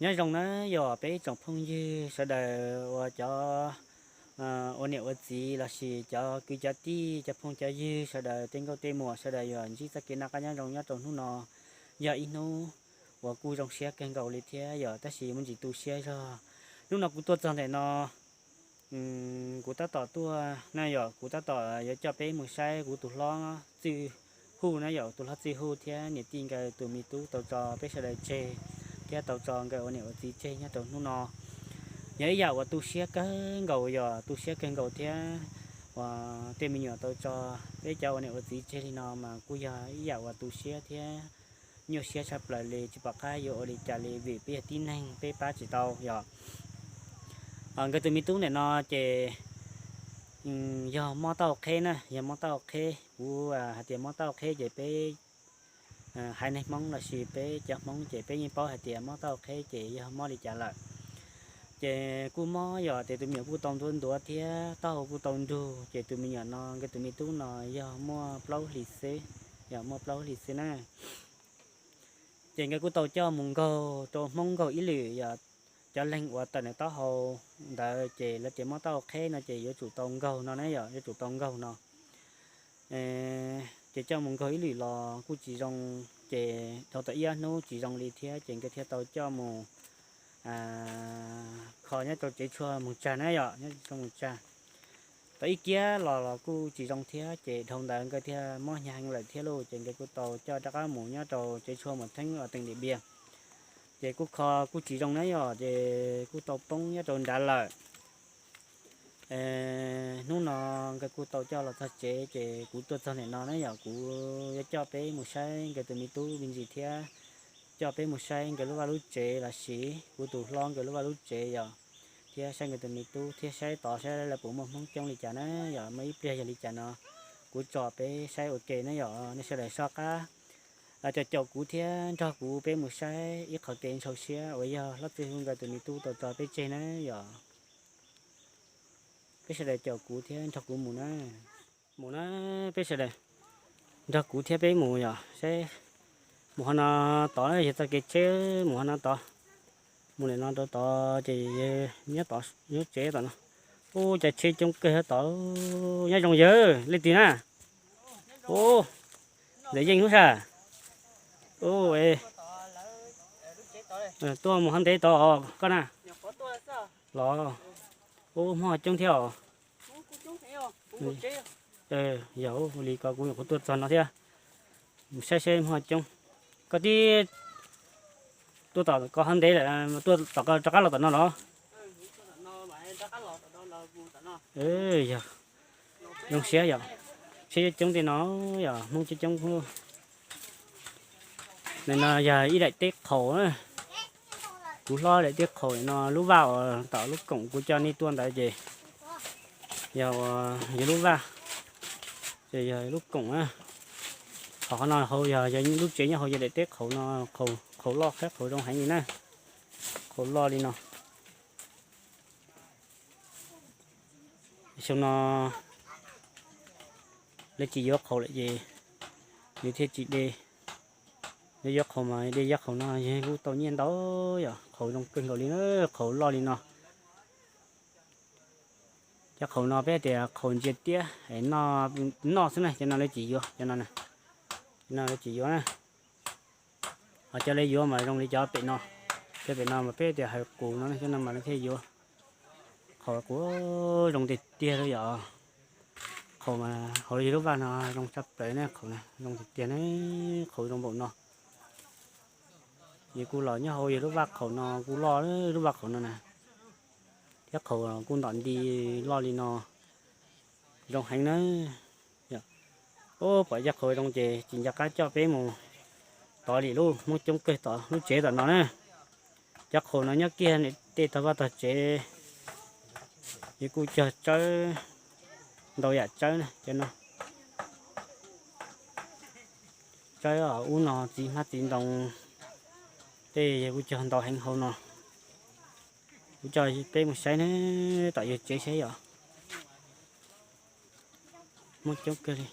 Nyob zoo na yog peb tsoom phooj ywg sawv daws uas cov ua niam ua txiv lossis cov kwv cov tij cov phooj cov ywg sawv daws tej nkauj tej muam sawv daws yog ntsib txoj kev noj qab nyob zoo nyob rau hnub no. Yog ib hnub uas kuj zoo siab kawg nkaus li thiab yog tab sis muaj ntsis tu siab zog. Hnub no kuv tuaj txog ntawm no kuv tab tom tuaj na yog kuv tab tom yuav coj peb mus saib kuv tus hlob Txwj Huj na yog tus hlob Txwj Huj thiab niam tij nkawd tus me tub tau tso peb sawv daws tseg thiab tau tso nkawd ua niam ua txiv tseg nyob rau hnub no. Yog ib yam uas tu siab kawg nkaus yog tu siab kawg nkaus thiab uas tej me nyuam tau tso peb cov ua niam ua txiv tseg li no mas kuj yog ib yam uas tu siab thiab nyuaj siab tshaj plaws li tsis pom qab yuav ua li cas li vim peb yog tib neeg peb pab tsis tau yog nkawd tus me tub ntawm no ces yog mob taub hau qheb na yog mob taub hau qheb kuv hais tias mob taub hau qheb ces peb haiv neeg Hmoob lossis peb cov Hmoob ces peb yeej paub hais tias mob taub hau qheb ces yog mob li cas lawm. Ces kuj mob yog tias tus me nyuam kuj tau ntuav ntuav thiab taub hau kuj tau nrug ces tus me nyuam no nkawd tus me tub no yog muaj plaub hlis xwb, yog muaj plaub hlis xwb na. Ces nkawd kuj tau coj mus nkaug rau Hmoob nkaug ib lwm yog cov leeg uas tawm nws taub hau ntawd ces lawv tias mob taub hau qheb no ces yuav tsum tau nkaug no na yog yuav tsum tau nkaug no. Ces coj mus nkaug ib lwm los kuj tsis zoo, ces dhau tau ib ob hnub tsis zoo li thiab ces nkawd thiaj tau coj mus kho nyob rau tsev tshuaj mus tsag na yom, nyob rau mus tsag. Tau ib kiab los los kuj tsis zoo thiab ces dhau ntawd nkawd thiaj mob hnyav heev lawm thiab lauj, ces nkawd kuj tau coj rov qab mus nyob rau tsev tshuaj mus theeb uas teem Dim Npias. Ces kuj kho kuj tsis zoo na yom, ces kuj tau poob nyob rau nrad lawm. Hnub no nkawd kuj tau coj los txog tsev ces kuv tuaj txog ntawm no na yom, kuv yuav coj peb mus saib nkawd tus me tub me ntsis thiab coj peb mus saib nkawd lub vaj lub tsev los sis kuv tus hlob nkawd lub vaj lub tsev yom, thiab saib nkawd tus me tub thiab saib tod saib lawv puas muaj Hmoob coob li cas na yom, muaj ib pliag yog li cas no kuv tso peb saib ua ke na yom, nej sawv daws soj qab caum caum kuv thiab nrog kuv peb mus saib ib qho kev ntshaw siab uas yog hlob Txwj Huj nkawd tus me tub tau tso peb tseg na yom. Peb sawv daws caum kuv thiab nrog kuv mus na. Mus na, peb sawv daws nrog kuv thiab peb mus yom, saib mus qhov no tod yog txoj kev tsheb mus qhov no tod, mus ntawm no rau tod ces nyob tod, nyob tsev tom no. Ub, cas tsheb coob kawg tod, nyob zoo yawg leej twg na? Ub, ntxawm Yeej lub sas. Ub, tuaj mus qhov ntev tod koj na. Los, ub, hmoob coob thiab os. Yog ua li ko kuv nyuam qhuav tuaj txog no thiab. Mus saib saib hmoob coob. Koj tib tuaj tom ko qhov ntev lawm, tuaj tom ko rov qab los tom no los? Yog, zoo siab yom, tsheb coob tej no yog hmoob coob coob. Ntawm no yog ib daim teb qhaus, kuv hlob daim teb qhaus no lub vaj uas tom lub koom kuv coj nej tuaj ntawd ces yog, yog lub vaj, ces yog lub koom na. Qhov no hauv yog lub tsev nyob hauv yog daim teb qhaus no, qhaus loj qhab qhaus zoo heev li na, qhaus loj li no. Xyoo no lawv tsis yuav qhaus lawm ces nws thiaj tsis de. Lawv yuav qhaus mas de cov qhaus no yog kuj tau nyiaj ntau yom, qhaus zoo kawg nkaus li na, qhaus loj li no. Cov qhaus no peb tias qhaus ntsia tiab es noj xwb na, cov no lawv tsis yuav, cov no, cov no lawv tsis yuav na. Ho cov lawv yuav mas zoo li cov pem no, cov pem no mas peb tias hawv qus no, cov no mas lawv thiaj yuav. Qhaus qus zoo tiag tiag li yom. Qhaus mas hauv yog lub vaj no zoo tshaj plaws na, qhaus zoo tiag tiag na, qhaus zoo npaum no. Yus kuj los nyob hauv yog lub vaj qhaus no kuj loj, lub vaj qhaus no na, thiab qhaus kuj ntom nti loj li no, zoo heev na. Ub, pom cov qhaus zoo ces tsis nco qab coj peb mus tod li, lub hmoob coob kawg tod, lub tsev tom no na. Cov qhaus no nyob kiag tej tog vaj tog tsev, yus kuj cog tsawb, ntau yam tsawb na, cov no tsawb ub no txiv hmab txiv ntoo, tej yus kuj cog ntau heev hauv no. Kuv coj peb mus saib na, tom yus tsev saib yom. Hmoob coob kawg li.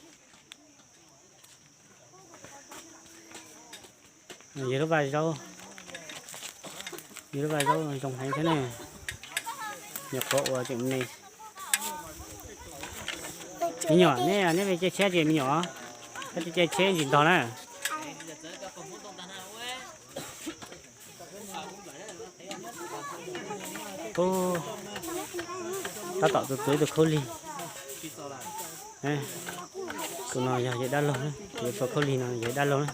Yog lub vaj zaub, Yus lub vaj zaub zoo heev thiab ne. Nyuam qhuav ua tseem me. Me nyuam, nej, nej caij tsheb ces me nyuam, koj caij tsheb ntsis ntog na. Tab tom txuas txuas ib tug khaub lig. Tus no yog yawg dab laug, yawg txua khaub lig no yawg dab laug na.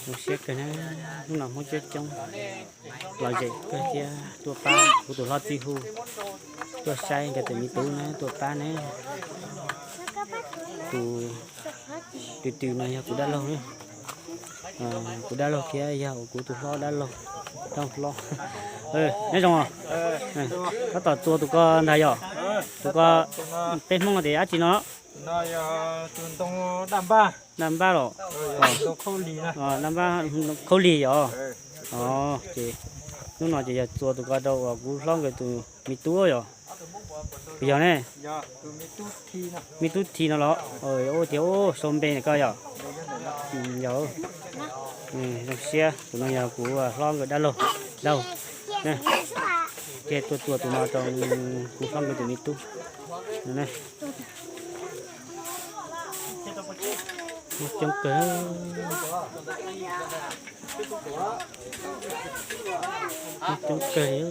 Zoo siab kawg na, hnub no Hmoob coob coob lom zem kawg thiab tuaj pab kuv tus hlob txij hu, tuaj saib nkawd tus me tub na, tuaj pab na. Tus twg twg no yog kuv dab laug na. Kuv dab laug thiab yog kuv tus hlob dab laug, dab laug hlob. Neb zoo os. Tab tom txua tus ko ntag yog? Tus ko peb Hmoob tias dab tsi no? Daj npab los? Daj npab, khaub lig yog? Ces hnub no ces yog txua tus ko rau uas kuv hlob nkawd tus me tub yog? Puas yog ne? Me tub Thi no los? Ua tias ua sau npe koj yog? Yog. Zoo siab, tus no yog kuv hlob nkawd dab laug, dab laug. Ces tuaj txua tus no rau kuv hlob nkawd tus me tub. Muaj coob kawg. Muaj coob kawg.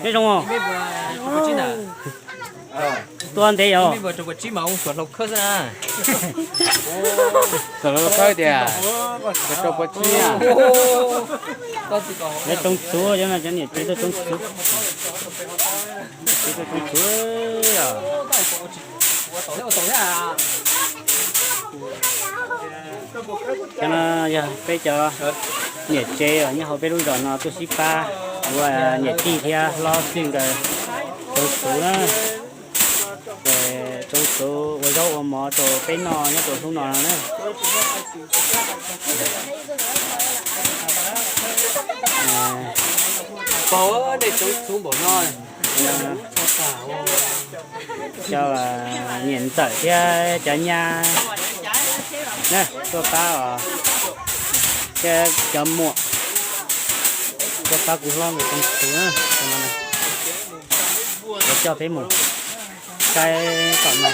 Neb zoo os? Tua ntev yog? Txawm los khawb tias rau puas tsib. Cov tsoob txhuv, cov niam tsev tuaj tsoob txhuv. Niam tsev tuaj tsoob txhuv. Cov no yog peb cov niam tsev uas nyob hauv peb lub zos no tuaj sib pab ua niam tij thiab hlob txij nkawd tsoob txhuv na. Ces tsoob txhuv ua zaub ua mov rau peb noj nyob rau hnub no na. Pog, nej tsoob txhuv npaum no. Cov niam ntxawm thiab cov nyab na tuaj pab os, thiab cov muam tuaj pab kuv hlob nkawd tsoob txhuv na. Lawv coj peb mus saib tom no.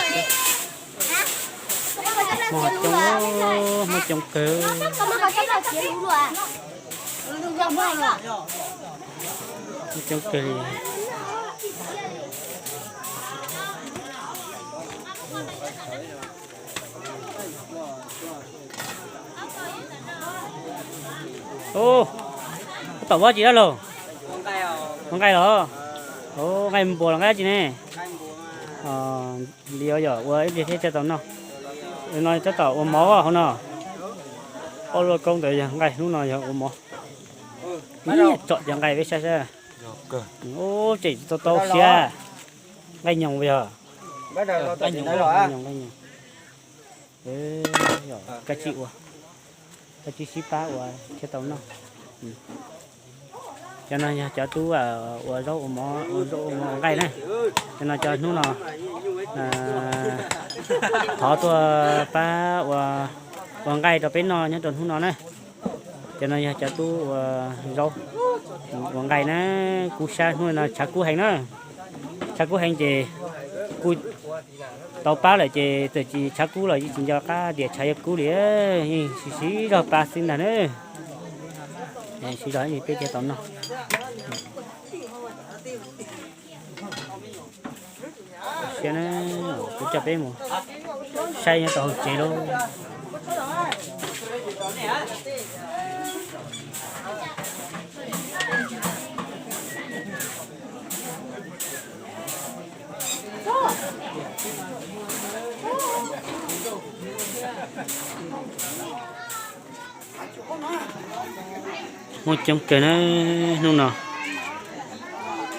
Muaj coob, muaj coob kawg. Muaj coob kawg li. Ub, tab tom ua dab tsi dab laug? Ua nqaij los? Ub, nqaij npua los nqaij dab tsi ne? Li yog ua ib pliag thiab thiaj tau noj. No tab tom ua mov hauv no. Ob lub koob ntawd yog nqaij, hnub no yog ua mov. Tsom cov nqaij peb saib saib. Ub, tseem tsis tau tau siab. Nqaij nyoos puas yog? Nqaij nyoos, nqaij nyoos. Koj tsij ua, koj tsij sib pab ua thiaj tau noj. Cov no yog cov tub ua zaub ua mov, ua zaub ua mov ua nqaij na. Cov no cov hnub no thov tuaj pab ua nqaij rau peb noj nyob rau hnub no na. Cov no yog cov tub ua zaub ua nqaij na. Kub sab hnub no tshav kub heev na. Tshav kub heev ces kuj tau pab lawm ces txawm tsis tshav kub los yeej tsis nco qab tias tshav yuav kub li, yeej siv zog pab xwb ntag na. Siv zog peb thiaj tau noj. Siab na, kuv coj peb mus saib nyob rau hauv tsev lauj. Muaj coob kawg na, hnub no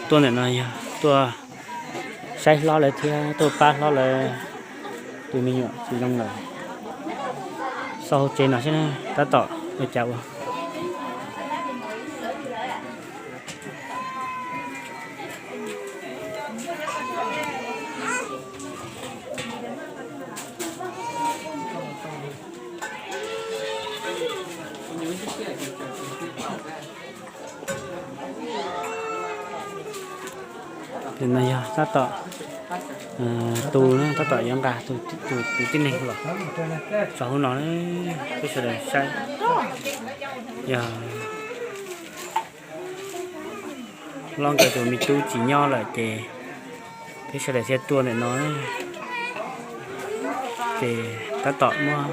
tuaj ntawm no yog tuaj saib hlob lawv thiab tuaj pab hlob lawv tus me nyuam tsis zoo lawm. Xauj hauv tsev no seb tab tom ua cas ua. Ntawm no yog tab tom tu, tab tom yuav nqa tus tib neeg los tso hauv no peb sawv daws saib. Yog hlob nkawd tus me tub tsis nyob lawm ces peb sawv daws thiaj tuaj ntawm no. Ces tab tom muab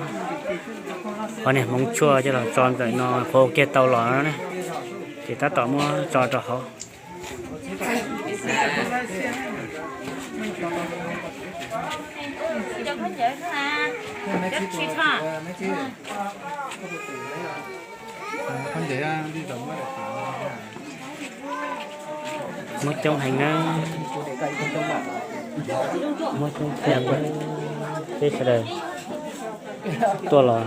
qhov niag hmoov tshuaj coj los tso ntawm no, qhuav ua kiag tau los na, ces tab tom muab tso rau hauv. Muaj coob heev na, muaj coob tiag. Peb sawv daws tuaj los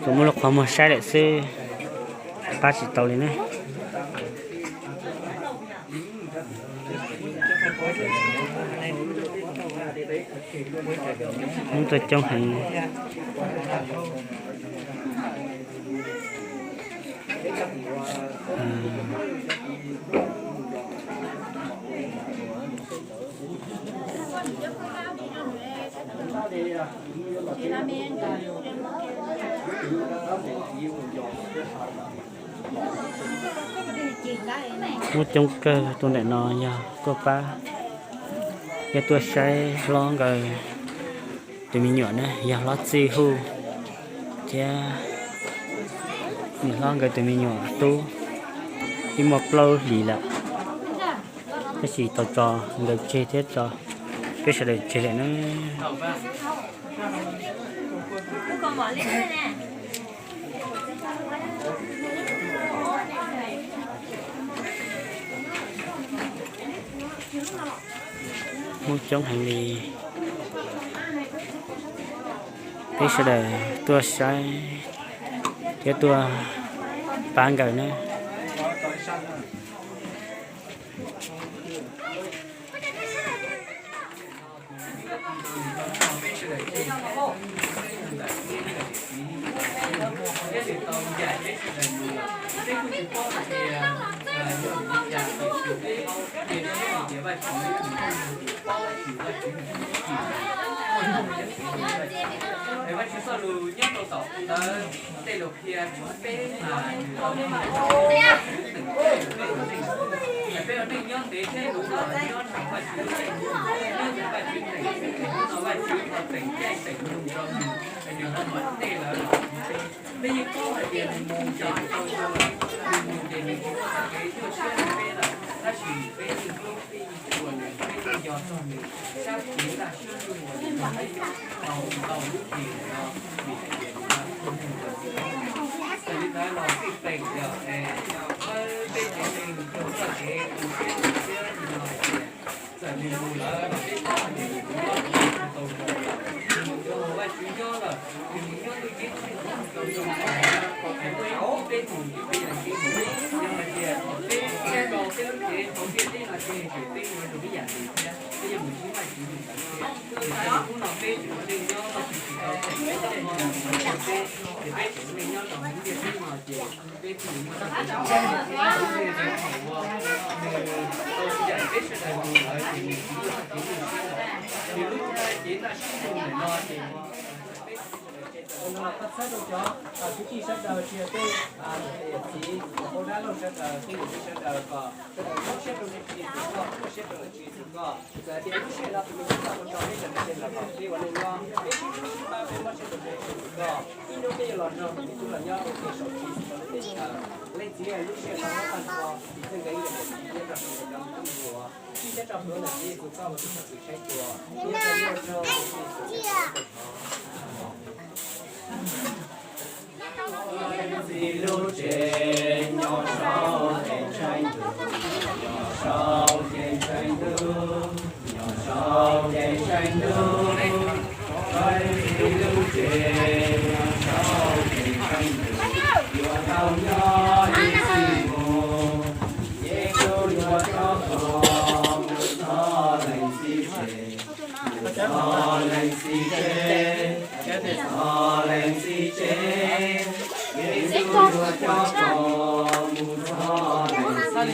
tsuas muaj lub qhov muag saib lawm xwb, pab tsis tau li ne. Muaj coob heev. Muaj coob kawg. Tuaj ntawm no yog tuaj pab, yog tuaj saib hlob nkawd tus me nyuam na, yog hlob Txij Huj thiab nws hlob nkawd tus me nyuam tub, twb muaj plaub hlis lawm, tab sis tau tso nkawd tseg thiab tso peb sawv daws tseg lawm na. Muaj coob heev li. Peb sawv daws tuaj saib thiab tuaj pab nkawd na. Vajtswv txoj lus nyob rau tom ntawd tej lus qhia tshuav peb mas nws tau teem peb ua neej nyob ntev thiab luv los nyob rau Vajtswv lub tsev neeg, nyob ntawm Vajtswv teem, hnub no Vajtswv ho teem caij teem nyoog rau nws, nws ho mov tej lawm los peb, peb yeej paub hais tias nws mus ces nws tau zoo lawm, nws mus ces nws tsis muaj txoj kev nyuaj siab rau peb lawm, tab sis peb yeej hlub, peb yeej tshua nws, peb yeej nco txog nws, sab kev laj siab ntuj uas nws nrog peb nyob tau ntau lub hlis no, vim hais tias nws yog ib tug neeg uas txawm li ntawd los txij peem yog es thawb peb tsev neeg rau txoj kev tu siab tu siab no hais tias txawm nws mus lawm los peb paub hais tias nws mus nyob nws tau zoo lawm, nws mus nrog Vajtswv nyob lawm, nws mus nyob ntuj ceeb tsheej tau zoo lawm, es peb mus ces peb yeej mus, yog hais tias thaum peb rau peb lub cev hauv ntiaj teb no ces peb yuav zoo ib yam nws thiab, peb yuav mus ntsib Vajtswv li ntawd thiab. Ces hnub no peb tseem ua neej nyob, Vajtswv tsis tau teem peb caij nyoog mus rau peb, ces peb tseem ua neej nyob rau hauv ntiaj teb no ces peb thiaj li muaj txoj kev zoo siab. Tus ntawd thaum uas nws tau cawm peb sawv daws mus lawm ces nws tsis muaj txoj kev nyuaj siab lawm, nws lub cev noj sib nrug ntawm no ces peb tsis sawv daws tseg tawm no los koj txhawb rau cov kwv tij sawv daws, tsis hais tej niam txiv, cov hauv dab laug sawv daws, tej niam txiv sawv daws kom sawv daws lub siab rau nej txiv tus koj, lub siab rau lawv txiv tus koj. Txawm hais tias lub sij hawm no tus me tub txoj ua rau peb sawv daws tseg los kom peb ua neej nyob, peb sib hlub sib pab, peb muab siab rau peb tus koj. Ib hnub peb yuav los nrog tus me tub los nyob ua ke saum txiv txhua lub teb chaws. Leej txiv, lub sij hawm no muab tag nrho txiv txawj nkawd ib yam niam txiv nyob rau hauv nkawd cov me tub me nyuam, txhij siab tso plhuav ntawm txiv Yexus koj tus txoj kev saib xyuas, thiab txhua yam nyob rau txiv Yexus koj tus thov. Txiv lub tsev nyob saum kev ntshai ntuj, nyob saum kev ntshai ntuj, nyob saum kev ntshai ntuj. Txiv lub tsev nyob saum kev ntshai ntuj, yuav tau nyob ib txhis mus. Yexus yuav rov los mus txog leej txiv tsev, mus txog leej txiv tsev, mus txog leej txiv tsev. Yexus yuav rov los mus txog leej txiv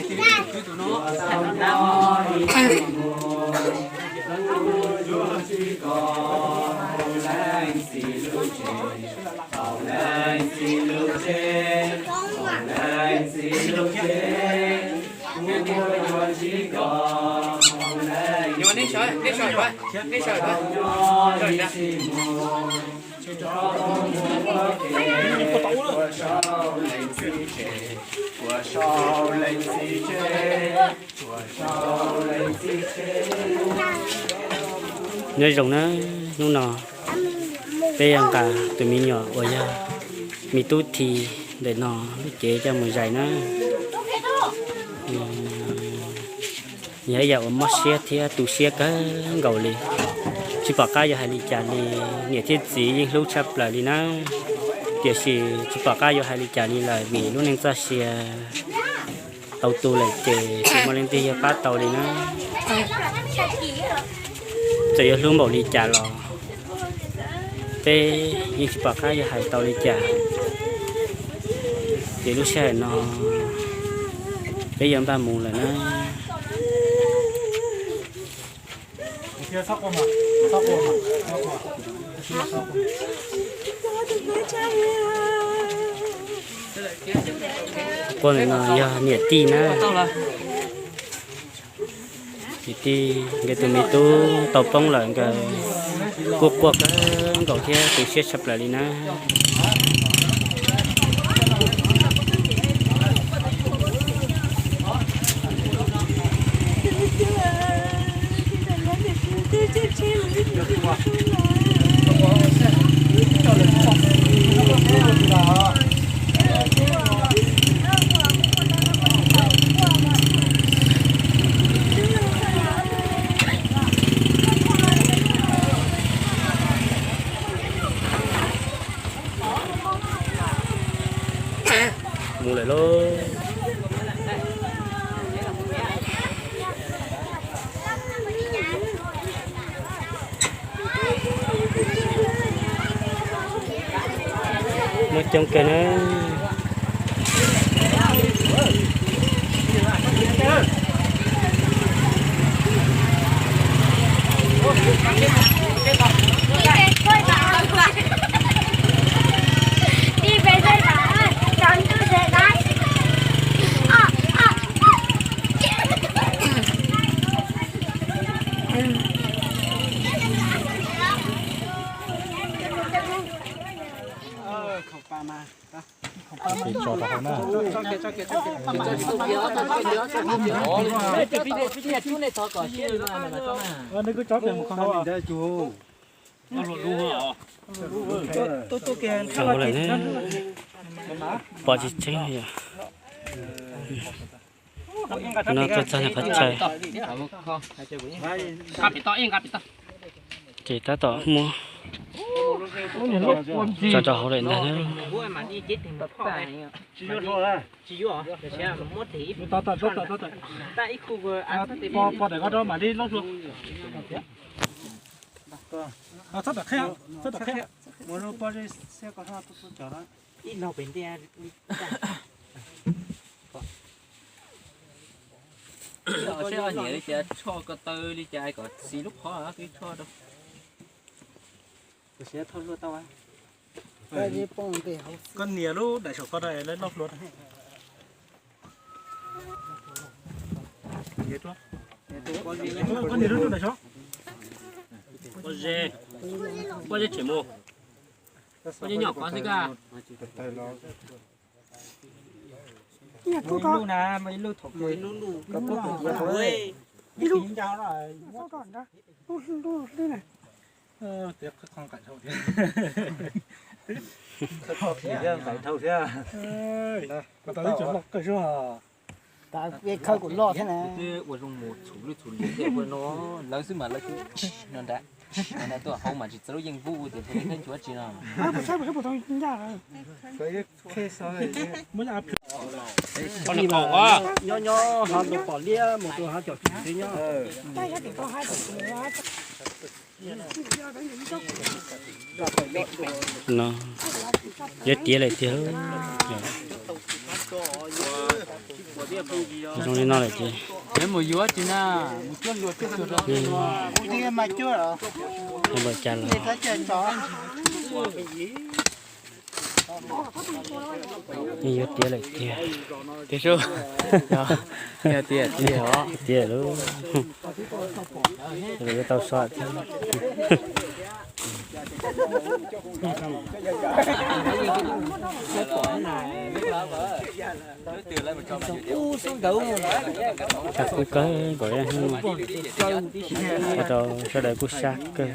Nyob zoo na, hnub no peb yuav nqa tus me nyuam uas yog me tub Thi ntawm no lub cev coj mus zais na. Yog ib yam uas mob siab thiab tu siab kawg nkaus li. Tsis pom qab yuav hais li cas li, niam thiab txiv yeej hlub tshaj plaws li na. Tiam sis tsis pom qab yuav hais li cas li lawm vim lub neej txoj sia tau tu lawm ces tsis muaj leej twg yuav pab tau li na. Txawm yuav hlub npaum li cas los peb yeej tsis pom qab yuav hais tau li cas. Ces lub sij hawm no peb yuav npaj mus lawm na. Quaj ntawm no yog niam tij na. Niam tij nkawd tus me tub tau poob lawm, nkawd kuj quaj kawg nkaus thiab tu siab tshaj plaws li na. Mus lawm lauj. Muaj coob kawg na. Pom tsis tseeb yom. No tuaj txog qhov chaw. Ces tab tom muab tso rau hauv lawm ntag na. Seb niam li cas tshoj ko taw li cas kom xis lub qhov twb tshoj rau. Koj nias lub daim saum ko lawm loj hluas. Koj nias lub daim saum. Pob zeb, pob zeb tseem mus. Pob zeb nyom qhov xwb koj. Ib lub na, ib lub thaum ib lub lub, ib lub, lub hlwb na. Tias qhov nqaim dhau thiab. Qhov nqaim dhau thiab. Ko taw twb tseem loj kawg zog. Khawb kuj loj thiab na. Twb ua zoo mus txhuv lwj txhuv liam thiab ua no, lawv xwb mas lawv twb no nrad. Tuaj hauv mas tsis txawj lub yeej vub tias pus li khaub ncuav tsis no. Nyob nyob hav tus pom liab mus tus hav cov tsis nyob. No, yog tiav lawm tiag. Zoo li no lawm ces, mus yuav tsis na, mus cuab luag cuab luag rau, mus cas los yuav tiav lawm tiag. Tiav tiav tiav lawm, sawv daws yuav tau so thiab. Tshaj kub kawg nkaus, ua rau sawv daws kuj sab kawg.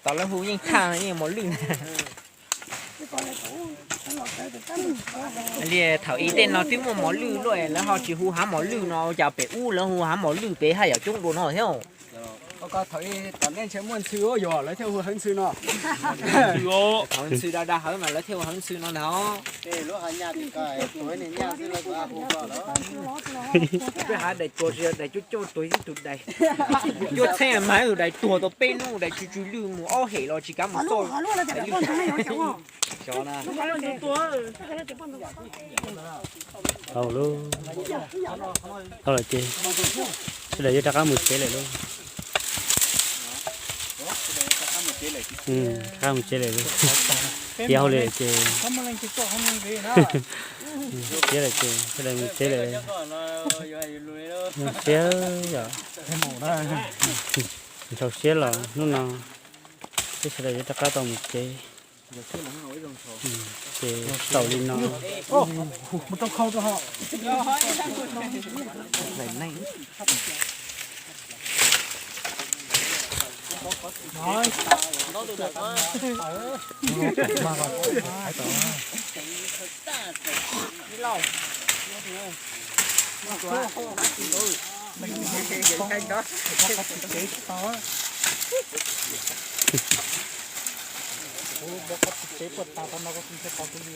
Tom lawv hu yeej thaj yeej mos lwj. Li thaum ub tej no twb muaj mos lwj luaj, lawv ho tsis hu hav mos lwj no, ua cas pem ub lawv hu hav mos lwj, pem haj yam coob dua no thiab. Thaum ub nej ntshe muaj ntxhw, yog lawv thiaj hu hawv ntxhw no. Thaum ntxhw da da hawv mas lawv thiaj hu hawv ntxhw no ntag. Peb hav daim tuag tsis yog daim coj coj tuag ib tug daim, coj txheeb mas ib tug daim tuag tau peb hnub, daim tsw tsw lwj mus ob hem los tsis kav mus txoj. Tau lawm, tau lawm ces sawv daws yuav rov qab mus tsev lawm lauj. Rov qab mus tsev lawm lauj. Tiav hauj lwm ces, tiav lawm ces sawv daws mus tsev lawm. Zoo siab yom. Ntshaus siab los hnub no peb sawv daws yuav rov qab tau mus tsev. Ces xaus li no. Kuv npau qhov tsis tsev puas tas tau no kuv tsis ntshai qhov kuv li.